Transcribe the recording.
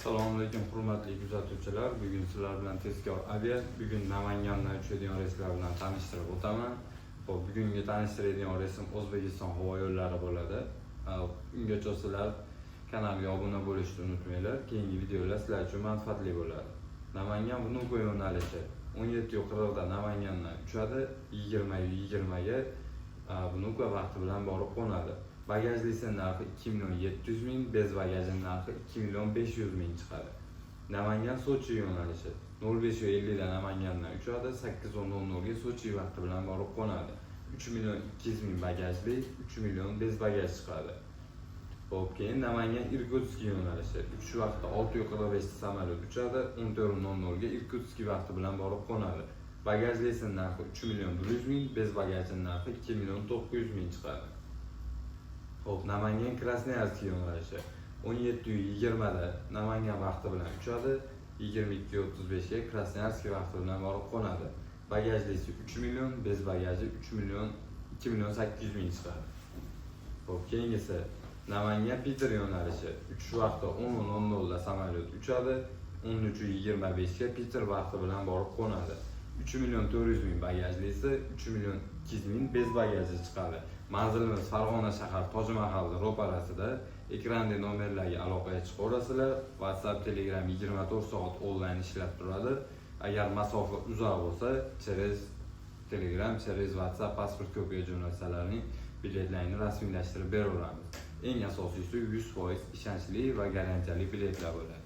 Assalomu alaykum, hurmatli kuzatuvchilar. Bugun sizlar bilan Tezkor Avia. Bugun Namangandan uchadigan reyslar bilan tanishtirib o'taman. Xo'p, bugungi tanishtiradigan reysim O'zbekiston havo yo'llari bo'ladi. Ungacha sizlar kanalga obuna bo'lishni unutmanglar. Keyingi videolar sizlar uchun manfaatli bo'ladi. Namangan Vnukovo yo'nalishi 17:40 da Namangandan uchadi, 20:20 ga Vnukovo vaqti bilan borib qo'nadi. Bagajlisi narxi 2 million 700 ming, без bagajning narxi 2 million 500 ming chiqadi. Namangan Sochi yo'nalishi 05:50 da Namangandan uchadi, 8:00 ga Sochi vaqti bilan borib qo'nadi. 3 million 200 ming bagajli, 3 million без bagaj chiqadi. Xo'p, keyin Namangan Irkutsk yo'nalishi uchish vaqti 6:45 da samolyot uchadi, 14:00 ga Irkutsk vaqti bilan borib qo'nadi. Bagajlisi narxi 3 million 100 ming, без bagajning narxi 2 million 900 ming chiqadi. Xo'p, Namangan Krasnoyarsk yo'nalishi 17:20 da Namangan vaqti bilan uchadi, 22:35 ga Krasnoyarsk vaqti bilan borib qo'nadi. Bagajlisi 3 million, без bagaji 3 million 2 million 800 ming chiqadi. Xo'p, keyingisi Namangan Piter yo'nalishi uchish vaqti 10:00 da samolyot uchadi, 13:25 ga Piter vaqti bilan borib qo'nadi. 3 million 400 ming bagajlisi, 3 million 200 ming без bagaji chiqadi. Manzilimiz Farg'ona shahar, Toj Mahalni ro'parasida. Ekranda nomerlarga aloqaga chiqaverasizlar. WhatsApp, Telegram 24 soat onlayn ishlab turadi. Agar masofa uzoq bo'lsa, через Telegram, через WhatsApp pasport kopiya jo'natsalaring, biletlarni rasmiylashtirib beraveramiz. Eng asosiysi, 100% ishonchli va garantiyali biletlar bo'ladi.